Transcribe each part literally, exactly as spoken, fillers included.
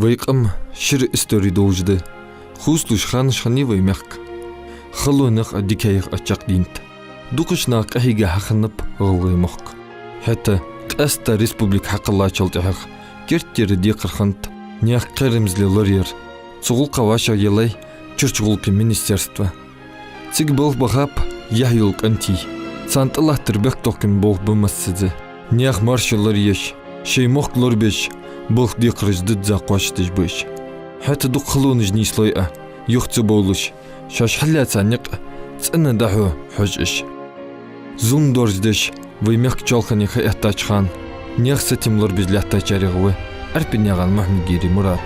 Вай къам шира истори долаш да. Хувцалуш ханаш хиннай вай мехка. Халонех а, дикаех а чакхдийннад. Дукхача наха къахьийга хьахиннаб гӀалгӀай мохк. ХӀаьта къаьстта республика хьакхеллачул тӀехьагӀа керттера декхар хиннад наьха кхерамзле лораяр. Цу гӀулакха вӀашагӀъеллай чурча гӀулакхий министерство. Цига балха бахаб яхь йола кӀантий. Царна тӀалаттар бехктокхаме болх ба массаза. Наьха маршо лораеш, шоай мохк лорабеш, балха декхараш дизза кхоачашдеш ба уж. ХӀаьта дукха халонаш нийслой а, юха ца бовлаш, шоаш хьаллаьца никъ цӀена дӀахьо хьож уж. Зулам доаржадеш, вай мехка чоалхане ха эттача хана наьха сатем лорабеш лаьттачарех ва Арпиняган Мухьмад-Гири Мурад.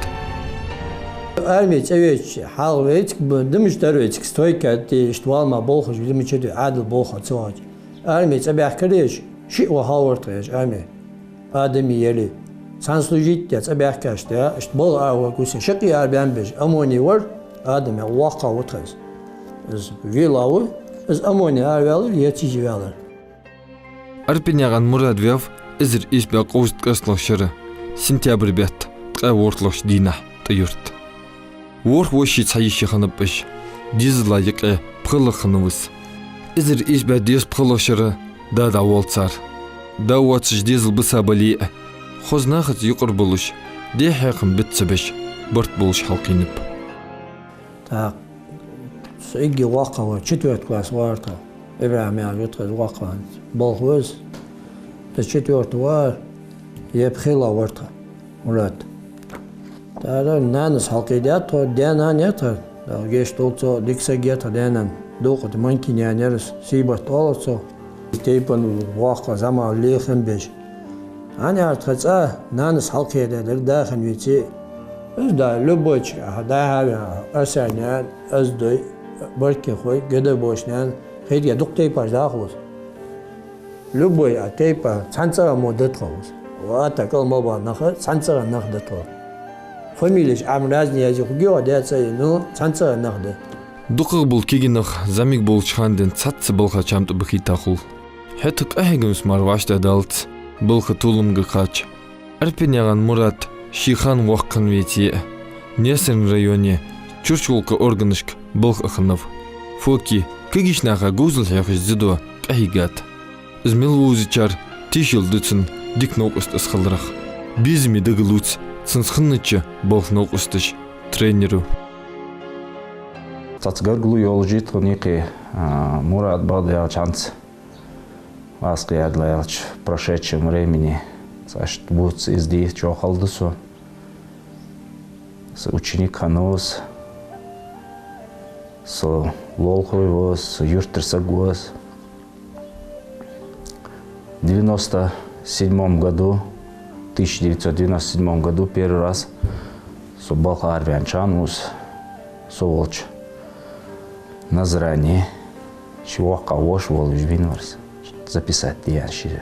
Арме цӀавеча хьалха вайцига ба, димаш дар вайцига, стойка тӀа иштта вала мара болхаш, димаш чу Ӏаьдал болх ца хилча. Арме цӀабаьхкараш шиъ ва хьалвар тха еш арме. Адам яле. Цхьан служить де цӀабаьхкача тӀа, иштта балха аравар гуса, шаккхе арабаьнна беш, ОМОНе вар, Адам яха воккхагӀа ва тха из. Из вела ва, из ОМОНе араваьлар, е ЦИЗе ваьлар. Арпиняган Мурад ваьв эзар ийс бӀаь кхузткъеи кхоалагӀча шера сентябрь бетта ткъаь ворхӀлагӀча дийнахьа тӀа юрта. ВорхӀ воши цхьа йиша хиннаб уж, дезала юкъе пхелагӀа хиннав из. Эзар ийс бӀаь дезткъеи пхелагӀча шера да дӀаволл цар. Да воацаш дезал биса бале а, хоза нахаца юкъара болаш, де хьехам бицца ца беш, барт болаш хьалкхийнаб. ТӀаккха со эггара воккхагӀа вар, четвёртый класс вар тха. ИбрахӀим яхаш ва тха из воккхагӀа, балха ва из. Из четвёртый вар, е пхелагӀа вар тха, Мурад. ТӀаккха нанас хьалкхийдаьд тхо, даь-нана я тха, Дала гешт долда царна, дика саг я тха даь-нана. Дукха тӀа Манкин яьннай из, Сибат оалар цох. Тайпан воккха, зӀамига лехам беш. Хьан яр тха цӀа, нанас хьалкхедаьдар, да хинна веце. Из да, любой ча, а, да хьавена, Арсаннаьна, Оздой, Баркихой, Гадабошнаьна, хетаргда дукха тайпаш даха укхаза. Любой а тайпа цхьан цӀагӀара мо да тхо укхаза. Ва атта кӀал ма баьнна нах, цхьан цӀагӀара нах да тхо. Фамилеш Ӏа разни язъе хургья, даь цӀа я, ну, цхьан цӀагӀара нах да. ДукхагӀа бола кагий нах зӀамига болча хана денз цхьацца балха чам тӀа бахийта хул. ХӀаьта къахьегамца мара вӀаштӀехьадалац, балха толамга кхача. Арпиняган Мурад ший хана воккха хинна веце а, Наьсарен районе чурча гӀулакхий органашка балха а хиннав. Фоки кагийча наха говзал хьехаш зидо къахьийгад. Из мел вовзачар тешал ду цун дика новкъост из хиларах. Безаме дагалоац цунца хиннача балха новкъосташа тренеро. Цхьацца гаргало йолаш я тхона юкъе, а, Мурад бакъда аьлча хӀанз, вӀаскъа яьдала аьлча, в прошедшем времени, цхьа иштта бувца из де чӀоагӀа хала да со. Са ученик хиннав из, са лоалахой ва из, са юртара саг ва из. В девяносто седьмом году, тысяча девятьсот девяносто седьмом году первый раз со балха араваьннача хана укхаза со волча Назране ший воккхагӀа воша волаш венавар из. Записать де аьнна ший.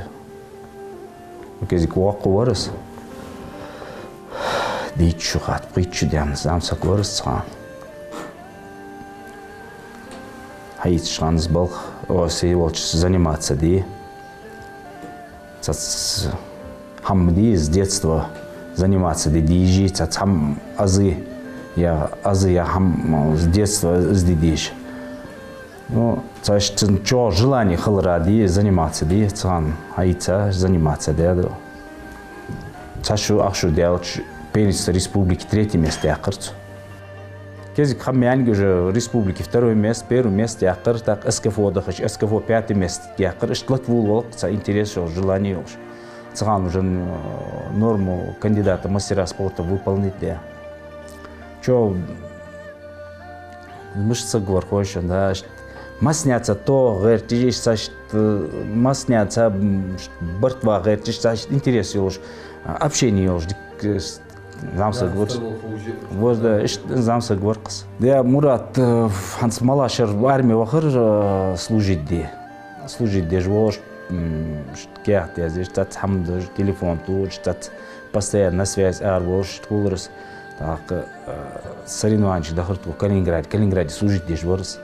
Ну, кӀезига воккха вар из. Дийцача шу хатта, пхийтта шу даьнна зӀамсаг вар из цхьан. Хьаийцача хана из балха, о, се волча заниматься де. Цхьацца хӀама де из, с детства заниматься де дезаш, цхьацца хӀама аз, я аз, я хӀама с детства аз де дезаш. Ну, цхьа иштта цун чӀоагӀа желание хилара де, заниматься де, цхьан хьаийца заниматься де да. Цхьа шу, ах шу даьлча, первенство республики третье место яьккхар цо. КӀезига хӀама яьннай уже республики второе место, первое место яьккхар, тӀаккха СКФО дахача, СКФО пятое место яьккхар, иштта латвувл валкъа цхьа интерес йолаш, желание йолаш. Цу хана уже, м, норму кандидата мастера спорта выполнить даь. Чо, мишта саг вар хой шоана, да, иштта массанеца тоха гӀерташ, иштта, иштта массанеца, м, иштта барт ваха гӀерташ, иштта интерес йолаш, общение йолаш, дика, зӀамсаг вар. Вож, да, иштта зӀамсаг вар-кх из. Да, Мурад, э, хӀанз мел шера арме вахар, э, служить де. Служить деш волаш, м, каьхат язъеш, цхьацца хӀама деш, телефон тухаш, цхьацца постоянно на связи ара волаш хулар из. ТӀаккха, э, соревнованеш дахар тхо Калининграде, Калининграде служить деш вар из.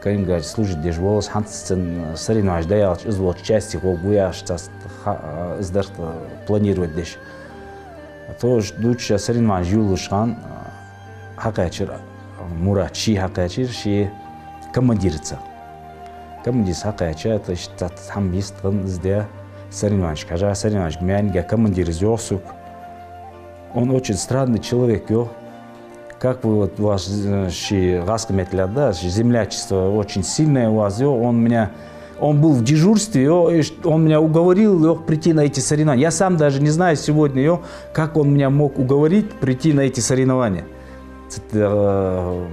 Калининграде служить деш волаш, хӀанз цун соревнованеш дӀаяьлча, из волча часте гӀоргва яхаш, цхьацца ха-, э, из дар тха планировать деш. Тоже дувцаш соревнованеш йолалуш хана хьакхаьчар, Мурад ше хьакхаьчар ший командирца. Командирца хьакхаьча, то есть цхьа хӀама йистхинна из де, соревнованешка хьежа, соревнованешка маьнга командир из йоах сога. Он очень странный человек, йоах. Как вы, вот, ваш, э, ши-, гӀазкхий меттала, да, ши-, землячество очень сильное у вас, йоах, он меня, он был в дежурстве, йоах, и ш-, он меня уговорил, йоах, прийти на эти соревнования. Я сам даже не знаю сегодня, йоах, как он меня мог уговорить прийти на эти соревнования. Ц-, э,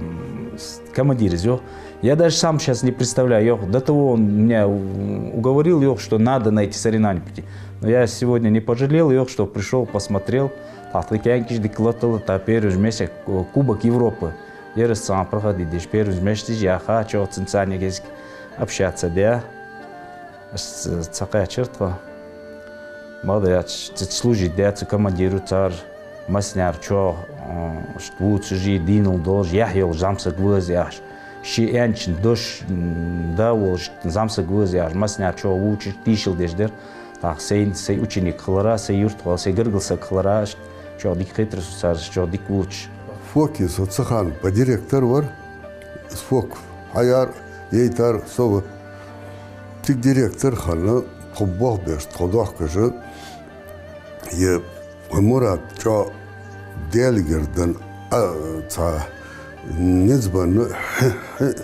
с-, командир из, йоах. Я даже сам сейчас не представляю, йоах, до того он меня у-, уговорил, йоах, что надо на эти соревнования прийти. Но я сегодня не пожалел, йоах, что пришёл, посмотрел. Тхьовра кӀаьнкаш дика латтал, тха первый место, Ку-, Кубок Европы. Ераш цхьана проходить деш первый место яха, чӀоагӀа цунца цхьана гезг общаться де. Аз ц-, цхьа кхаьчар тхо. Молодец, ц-, служить де цу командиру цар. Массанех чӀоагӀа, м, ишта вувцаш, денал долаш, яхь йолаш зӀамсаг ва из яхаш. Ший аьнначун дош, м, да волаш зӀамсаг ва из яхаш. Массанех чӀоагӀа вувцаш, тийшал деш дар. ТӀаккха сай, сай ученик хилара, сай юртахола, сай гаргара саг хилара, ишта чӀоагӀа дика хетар сона цар, чӀоагӀа дика вувцаш. Фокин со цу хана ба директор вар, из Фоков хьаяр, яйтар со ва. Цига директор хинна, тхо болх беш, тхо дохкаш, е Мурад чӀоагӀа Даьлагара денна, а, цхьа низ бенна, хьи-, хьи-,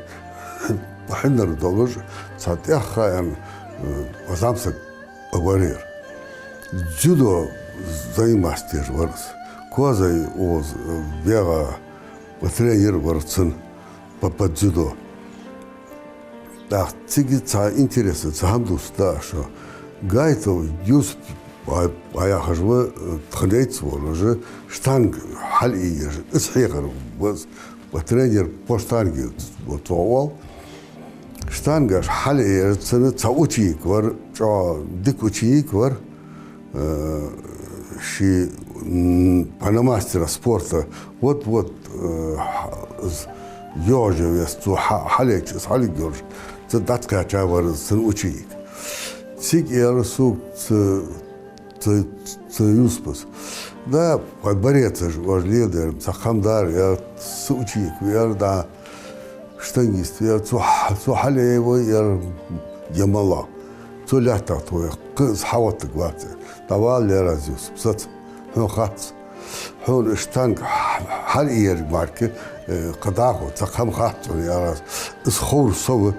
хьи-, хьинар долаш, цхьа тӀех хаьна, э, зӀамсаг вар ер. Дзюдо заниматься деш вар из. Козай укхаза вегӀа, ва тренер вар цун по, по дзюдо. ТӀаккха цига цхьа интерес, цхьа хӀама дувц да шо. Гайтов Юсуп ва, ва яхаш ва, тха найц волаш, штанга хьалъеш, из хьехар ва из, ва тренер по штанге ва цо оал. Штангаш хьалъеш цун цхьа ученик вар, чӀоагӀа дика ученик вар. Э, ши, м, по на мастера спорта, вот, вот, э, х-, з-, йожа вес, цу хьа-, хьалеча, из хьалиг йолаш, цу дӀакхаьча вар из цун ученик. Цига аьлар сога цу, цу, цу Юсупас: «Да, вай борецаш, вай леладер, цхьа хӀама дар, я са ученик ва, я, да». Штангист вар, цо хьа-, цо хьалъяь вай, яр, е мала. Цо лаьттах тхо, кхы из хьавоттаргвац. ДӀавала, яр аз, Юсуп, саца, хьона хац. Хьона штанга хьа-, хьалъяьр мара, э, кхы дӀахо цхьа хӀама хац хьона, яр аз. Из ховр со ва,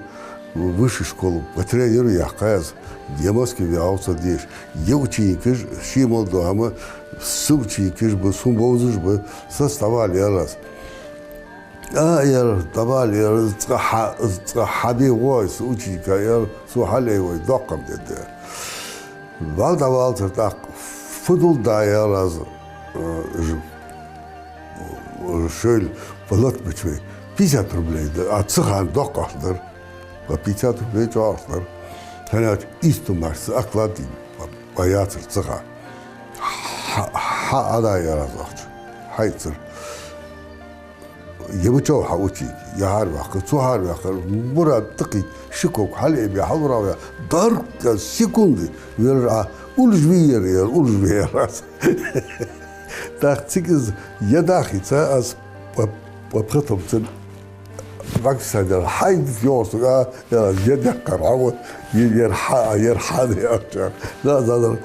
высший школа, ва тренер яьккхай аз. Е Москве ваьгӀав со деша. Е ученикаш, ший мел дола хӀама, са ученикаш ба, сона бовзаш ба, саца дӀавала, яр аз. А, яр, дӀавала, яр, цкъа хьа-, цкъа хьабе гӀой, са ученика, яр, цо хьалъяь вай, доккха хӀама дергда. Вала дӀавалацар тӀаккха, фу дулда, яр аз, э, ж-, э, шоайла, Палат Бачвей, пятьдесят рублей да, а цу хана доккха ахча дар, ва пятьдесят рублей чӀоагӀа ахча дар. ХӀана аьлча, ийс туммаш са оклад ва яцар цу хана. Хьа-, хьа-, Ӏада, яр аз, ахча, хьаийцар. Е ва чӀоагӀа хьа ученик, е хьаваьккхар, цо хьаваьккхар, Мурад тӀакхийтта, ши ког хьалъайбе, хьалургӀа ваь, дарга секунде велар Ӏа, уллаш вий ер, яр, уллаш вий ер аз. ТӀаккха цига из е дахийца, аз по, по пхатомцан ваксадер, хьайна йоагӀа сога, яр, е деккхар хьо ва, е, ер хьа, ер хьа да яхача. Да, да, да.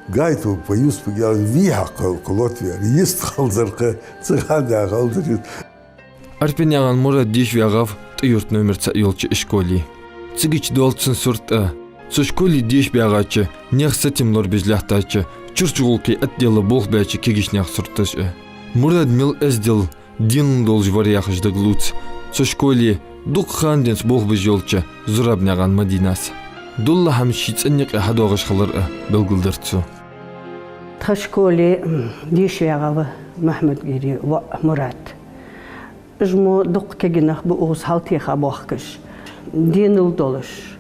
Гайтов по Юсупага, яр, вий хьакха кхы лотвер, йист хилзар кхы, цу хана яхалзар йист. Арпенаькъан Мурад деша ваьгӀав ТӀой-Юрта номер цаӀ йолча школе. Цигача доал цун сурт а, цу школе деша баьгӀача, наьха сатем лорабеш лаьттача, чурча гӀулакхий отдела болх баьча кагийча наьха сурташ а. Мурад мел эздел, денал долаш вар яхаш дагалоац цу школе дукха хана денз болх беш йолча Зурабнаькъан Мадинас. Долла хӀама ший цӀен юкъе хьадоагӀаш хилар а белгалдир цо. Тха школе, м, деша ваьгӀав Мухьмад-Гири воӀ Мурад. Уж мо дукха кагий нах ба укхаза хьалтеха боахкаш. Денал долаш,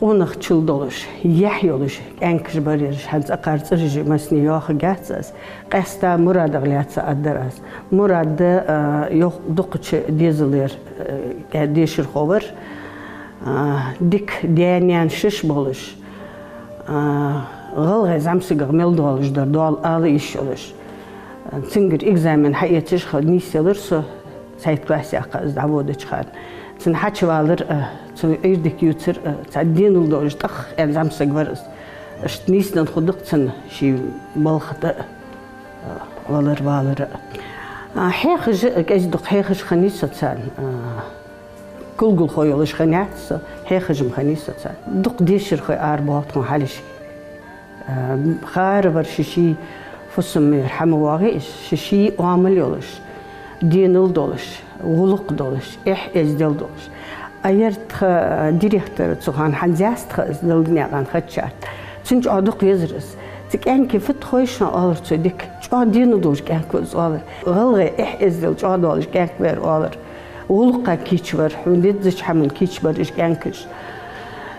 къонахчал долаш, яхь йолаш кӀаьнкаш бар ераш, хӀанз акхар цӀераш массане йоахаргьяц аз. Къаьстта Мурадах лаьца аргдар аз. Мурад, а, йоах, дукхача дезалера, а, кӀа-, дешархо вар, а, дика даь-наьна шиш болаш, а, гӀалгӀай зӀамсагах мел долаш дар доал ала йиш йолаш. Цунгара экзамен хьаэцаш ха нийсъелар со, цхьайтта классе кхы из дӀаводача хана. Цун хьачувалар а, цун Ӏуйре дика ювцар а, цхьа денал долаш тӀаккха аьнна зӀамсаг вар из. Иштта нийсденна хургда-кх цун ший балха тӀа а, валар-валар а. А, хьехаш а, кӀезига-дукха хьехаш хиннай со царна. А, кулгалхо йолаш хиннаяц со, хьехаш-м хиннай со царна. Дукха дешархой арабоал тхона хьалхашка. А, хӀара вар ший-ший фусам-мера хӀама воагӀий уж, ший-ший оамал йолаш, денал долаш, гӀулакх долаш, эхь-эздел долаш. А ер тха директор цу хана хӀанз яц тха из, Даьла наькъан хьаччарт. Цунна чӀоагӀа дукха везар из. Цу кӀаьнка фу тхой шоана, оалар цо, дика. ЧӀоагӀа денал долаш кӀаьнк ва из, оалар. ГӀалгӀай эхь-эздел чӀоагӀа долаш кӀаьнк вар, оалар. ГӀулакха кийча вар, хьона дезача хӀаман кийча бар уж кӀаьнкаш.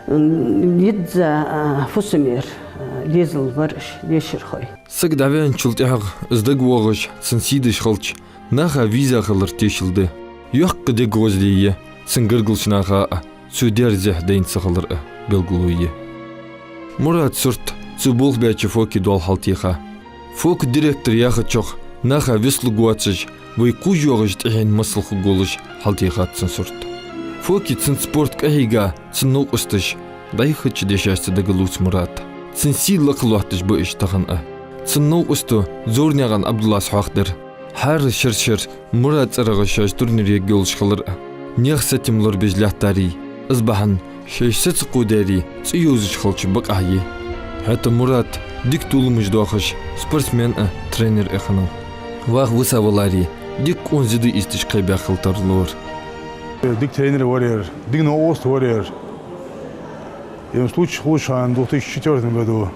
М, деза, а, фусам-мера, а, дезал бар уж, дешархой. Саг дӀаваьнначул тӀехьагӀа из дагавоагӀаш, цун сий деш хилча, наха веза хилар тешал да. Йоккха дега гӀоздеи я цун гаргарча наха а, цо дерзехь дайна ца хилар а белгало я. Мурада сурт цо болх баьча Фоке дола хьалтеха. Фока директор яхачох наха вислургвоацаш, вай кхувш йоагӀаш тӀехьен масал хургволаш хьалтехад цун сурт. Фоке цун спорт къахьийга цун новкъосташ дӀайхача дешашца дагалувц Мурада. Цун сий лакха лоатташ ба уж тахан а. Цун новкъосто Зовранаькъан Ӏабдуллас хьоахадир. ХӀара шера-шера Мурада цӀерагӀа шоаш турнир ергйолаш хилар а, наьха сатем лорабеш латтари, из бахьан шоаш саца кхувдари цӀи йовзаш хилча бакъахьа я. ХӀаьта Мурад дика толамаш доахаш спортсмен а, тренер а хиннав. Ваха висаваларе, дика къона зи дӀаэцаш кхайбаь хила тарлора. Дика тренер вар ер, дика новкъост вар ер. Ер случай хулаш хиннай две тысячи четвёртом году.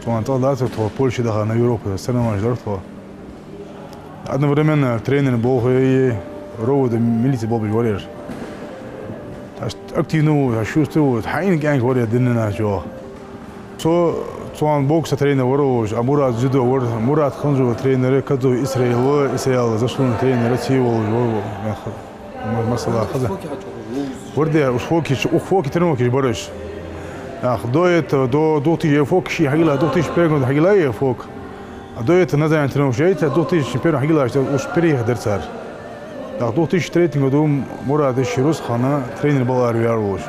Цунна тӀехьа дацар тхо, Польше даха на Европе соревнованеш дар тхо. Одновременно тренер болх бе, РОВД милице болх беш вар ер. Иштта активни ва, иштта шустри ва, хьаийна кӀаьнк вар ер динна чӀоагӀа. Цо, цунна бокса тренер вар уж, а Мурад дзюдо вар, Мурад хиннав тренер, Кадзов Исраил ва, Исраил заслуженный тренер, ци волаш вар, ма-, масала хаза. Вар де, уж Фоке, ух Фоке тренировкаш бараш. Ах, до этого, до две тысячи, Фоке ши хьагила, две тысячи первом году хьагила е Фоке. А до этого Назарян тренировкаш яйта, две тысячи первом хьагила, уж переехать дар цар. Так, две тысячи третьем году Мурад ший рузкъа хана тренер бала ара вяр волаш.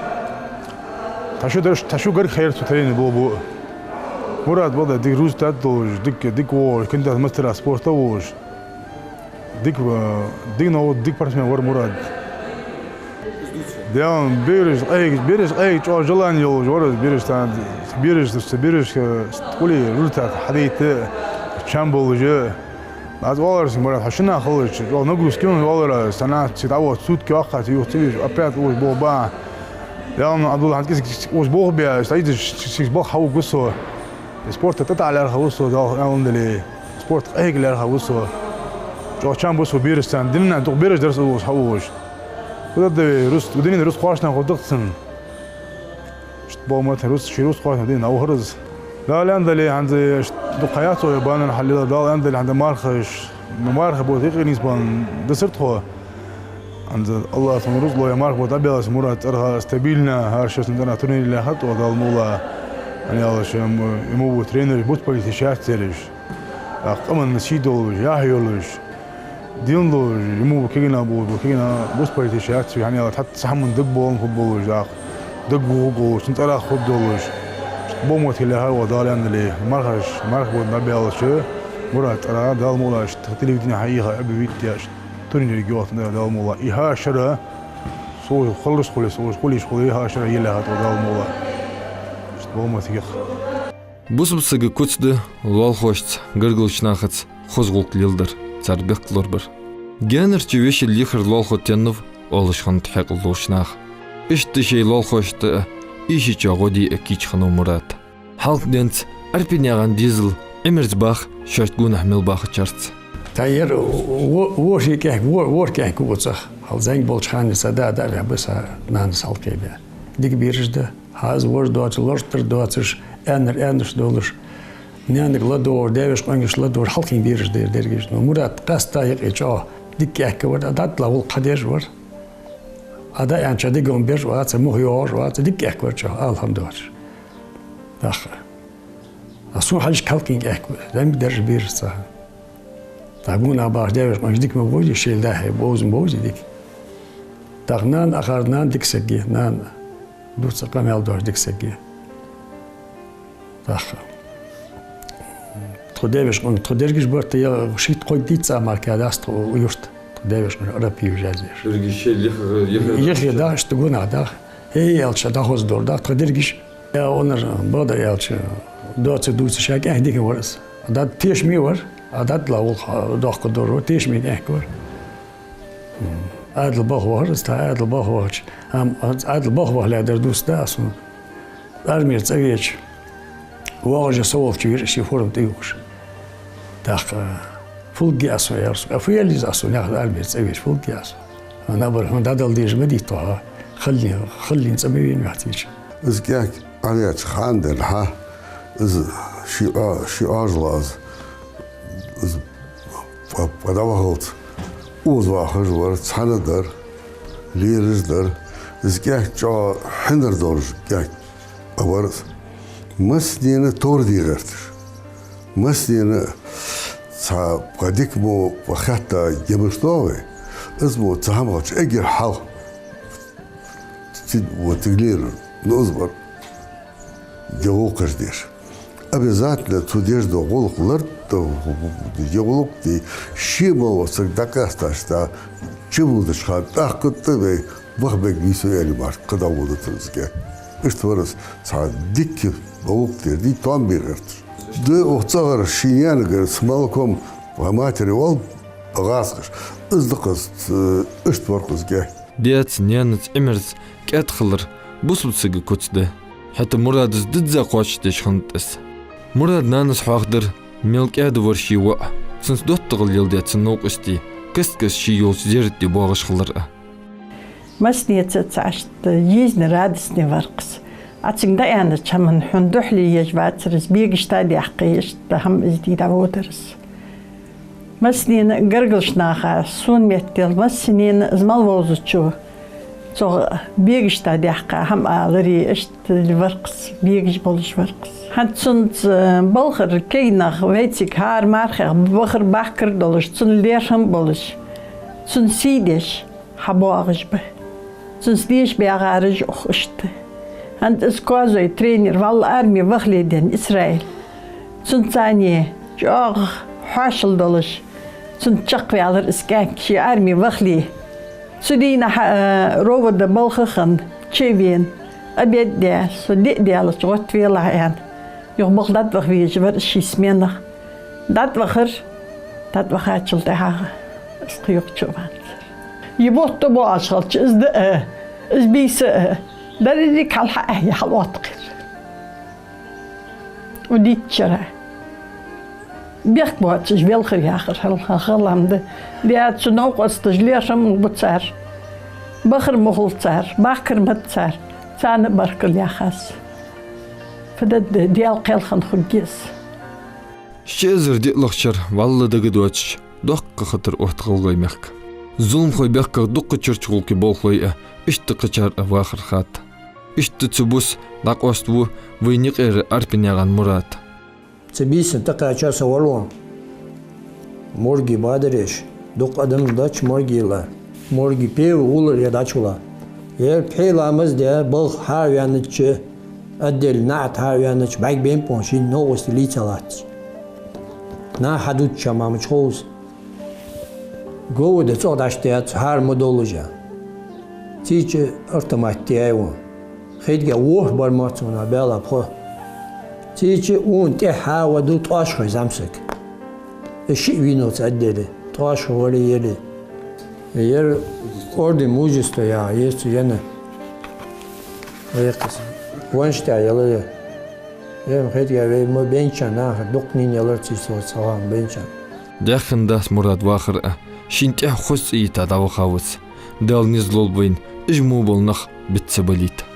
Тхо шу дарш, тхо шу гарга хайр цу тренер бо бу. Мурад бала дика результат долаш, дика, дика волаш, кандидат мастера спорта волаш. Дика, э, дика новкъост, дика спортсмен вар Мурад. Дел бераш къайг, бераш къайг чӀоагӀа желание йолаш вар, бераш тан, бераш, бераш, э, къули результат хьадайта чам болаш. Аз оалар са, Мурад, хьо шинна хилча, чӀоагӀа нагрузка я оалар, санна цига дӀавода, сутки ваккха, цига юха ца вижа, опять уж болх ба. Ялна Абдулла хьан кӀезиг уж болх бе, стайдаш цига болх хьавугу со. Спорта тӀатӀа лаьрхӀа ву со, Дала аьнна дале. Спорт къахьега лаьрхӀа ву со. ЧӀоагӀа чам бу со бераш царна, динна дукха бераш дар со уж хьавугуш. Куда да ве, рус, удинин рус кхоачна хӀу дакъ цун. Иштта бо мат рус, ши рус кхоачна дин, а ухараз. Дала аьнна дале, хӀанз иштта дукха яц вай банан хьалила, Дала аьнна дале, хӀанз мархаш, марха бо декъинис бан дасар тхо. ХӀанз Аллах цун рузкъа лой марха бо дӀабелас Мурад цӀерагӀа стабильно, хӀара шерстан цӀерагӀа турнир лаьхад тхо Дала мула. ХӀана аьлча, ему бу тренераш бут политика шац цераш. А къаманна сий долаш, яхь йолаш. Дин долаш, ему бу кегина бу, бу кегина бус политика шац, хӀана аьлча, хӀаьта цхьа хӀаман даг болан хургболаш, дакъа даг гугӀу голаш, цун цӀерагӀа хургдолаш. Бо мотт хила хьа, Дала аьнна дале, мархаш, марха бо дӀабелча, Мурад цӀерагӀа, Дала мула, иштта телевидене хьаийха, объявить еш, турнир йоахтан Дала мула. И хӀара шера, со халрус хуле, со хулиш хуле, хӀара шера елаьхад Дала мула. Иштта бо мотт хих. Бусалба сага куц да лоалахошца, гаргарча нахаца хоза гӀулакх леладар, цар бехк лорабар. Гаьнарча вешийла йихар лоалахо теннав оалаш хиннад хьаькъал долаш нах. Иштта шоай лоалахошта а, эшачоа гӀо де а кийча хиннав Мурад. Хьалха денз Арпинаькъан дезал Ӏимерза бах шоашта гонахьа мел бахачарца. Тхьаьр во-, воший кӀаьнк, во-, ворхӀ кӀаьнк ва цӀагӀа. Хьал зӀамига болча хана са да, да, ваьхьа ба са нанас хьалкхебаь. Дика бераш да. Хьаза вож доацаш, лоштар доацаш, аьннар аьннаш долаш. Наьнага ладувгӀар, даь-веший къонгаш ладувгӀар, хьалкхийна бераш да ер дерригаш. Но Мурад къаьстта юкъе чӀоагӀа дика кӀаьнк вар, а дӀатӀала гӀулакх хьадеш вар. А дӀа аьннача дигон беш вац, мух йоагӀаш вац, дика кӀаьнк вар чӀоагӀа, алхьамдулиллахӀ. ТӀаккха. А сона хьалхашка хьалкхийна кӀаьнк вар, зӀамига даржа бераш цӀагӀа. ТӀаккха гонахьа бахача даь-веший къонгаш дика ма бовзий, шоайла дӀа-хьа бовзий дика. ТӀаккха нана ахар, нана дика саг я, нана дувца къамаьл деш дика саг я. ТӀаккха тхо даь-веший къонгаш, тхо дерригаш барт я, шийтта-кхойтта дийца а мара кхы дац тхо юрта. Тхо даь-веший къонгаш араб йижазеш. Дерригаш шоайла яхар, яхар. Яхе да, иштта гонахьа да. Хье аьлча дӀахоза дора да, тхо дерригаш. Я оннар бадар аьлча, доацар дувцаш, ший кӀаьнк дика вар из. Дад тешаме вар, а дад ла гӀулакх доккха дора, тешаме кӀаьнк вар. Ӏаьдала балха вахар из, тха Ӏаьдала балха вахача, ам, Ӏаьдала балха вахале дар дувц да аз хьона. Армера цӀавеча, воагӀаш а со волча вир ший форма тӀаювхаш. ТӀаккха фу лургья аз хьона, аьлар сога. А фу яьлла еза аз хьона, яхар, армера цӀавеча, фу лургья аз хьона? Набар хьона дӀадала дезаш ма дий тхо, хьа, халлин, халлин цӀа ма вена ваьхцича. Из кӀаьнк Ӏоваьча хана денз хьа, из ший Ӏо-, ший Ӏоажал из, из п-, п-, дӀавахалца укхаза вахаш вар, цхьана дар, лераш дар, из кӀаьнк чӀоагӀа хьинар долаш кӀаьнк а вар из. Массанена товр де гӀерташ. Массанена цхьа пхи дика мо пхи хатта емаш догӀий, из мо цхьа хӀама хилча эггара хьалха цига, вот, цига лерар, ну, из бар де гӀулакхаш деш. Обязательно цо деш дола гӀулакх лард а, де гӀулакх де, ше мел вола саг дӀакъаьсташ да, чубулдаш хана тӀаккха тӀа вай вахабергбий со аьле мара кхы дӀаводацар из кӀаьнк. Иштта вар из, цхьа дика гӀулакх дер дий, тоам бе гӀерташ. Да, укх цӀагӀара ший наьнагара с молоком матери оал гӀазкхаша. Из да-кх из, э, иштта вар-кх из кӀаьнк. Даьца, наьнаца, Ӏимерца кӀаьда хилар бусалба сага куц да. ХӀаьта Мурадас дизза кхоачашдеш хиннад из. Мурада нанас хьоахадир, мел кӀаьда вар ший воӀ. Цунца доттагӀал леладаь цун новкъостий, каст-каста ше йолча зерате боагӀаш хилар а. Массанеца цхьа иштта дезне, радостне вар-кх из. Ӏа цунга дӀааьннача хӀаман хьона духьале еш вацар из, бегашта даьккха, иштта хӀама из де дӀаводар из. Массанена гаргарча наха, сона меттел, массанена из мел вовзачо, цох бегашта даьккха хӀама аларе, иштта вар-кх из, бегаш болаш вар-кх из. ХӀанз цунца балхара кагий нах вайцига хӀара мархех бахар, бахкар долаш, цунна лерхӀам болаш, цунна сий деш хьабоагӀаш ба. Цунца деша багӀараш укх иштта. ХӀанз из Козой тренер, валлахӀи, арме вахале денз Исраиле. Цунца цхьана чӀоагӀа хьоашал долаш, цунна чакхваьлар из кӀаьнк, ше арме вахале. Цу дийнахьа, э, ровода балха хинна, чу а вена, обед даь, со диъ даьлча гӀоттавелахь аьнна, юха балха дӀатӀаваха везаш вар из ший сменах. ДӀатӀавахар, дӀатӀавахачул тӀехьагӀа из кхы юха чу а ванзар. Е бутт тӀабоагӀаш хилча, из да а, из бийса а, деррига хьалха а яхьал оттакхир. Удитчара. Бехк боацаш велхар яхар хьалха хала хӀама да. Даьца, цу новкъосташа лерхӀам ма бу цар, бахар ма хул цар, бахкар ма да цар, царна баркал яхаш. Фу да, Даьла кхел хинна хургья из. Ши эзар диълагӀча шера, валлахӀи, дагадоацаш, доккха хатар отт ГӀалгӀай мехка. Зуламхой бехках дуккхача чурча гӀулакхий болхлой а, иштта кхычар а вахар хатта. Иштта цу бус дӀакъоаставу вай наькъара Арпинаькъан Мурад. Цу бийсан тӀакхаьча со вар вон. Морге бадараш, дукха адам даьча морге ла. Морге первый гӀолла я дӀачувала. Ер пхье ламаз даь, балха хьаваьннача, отделе наӀарга хьаваьннача, бӀаргабайнаб-кх ший новкъостий лийца латташ. Наха хьадувцача мамача ховш. Говрда цӀогӀа дӀаштӀаяьй, хӀара ма довлаш. Цийча автомат тӀа яьй вон. Хетаргья, ворхӀ бар моццана баьлла пхо. Цийча укхун тӀехьа ваду ткъоашхой зӀамсаг. Из шиъ вийнав цу отделе. Ткъоашхо вале, еле. Ер орден Мужества яха, еза цу ена. Вай кхас. Ваншта яла я. Ер ма хетаргья, вай ма бенча наха дукха нин ялар цу со цагӀан бенча. Даьхкин дац Мурад вахар а, шийна тӀехьа хоза цӀи йита дӀавахав из. Дала низ лолба вайна, уж мо бола нах бицца балийта.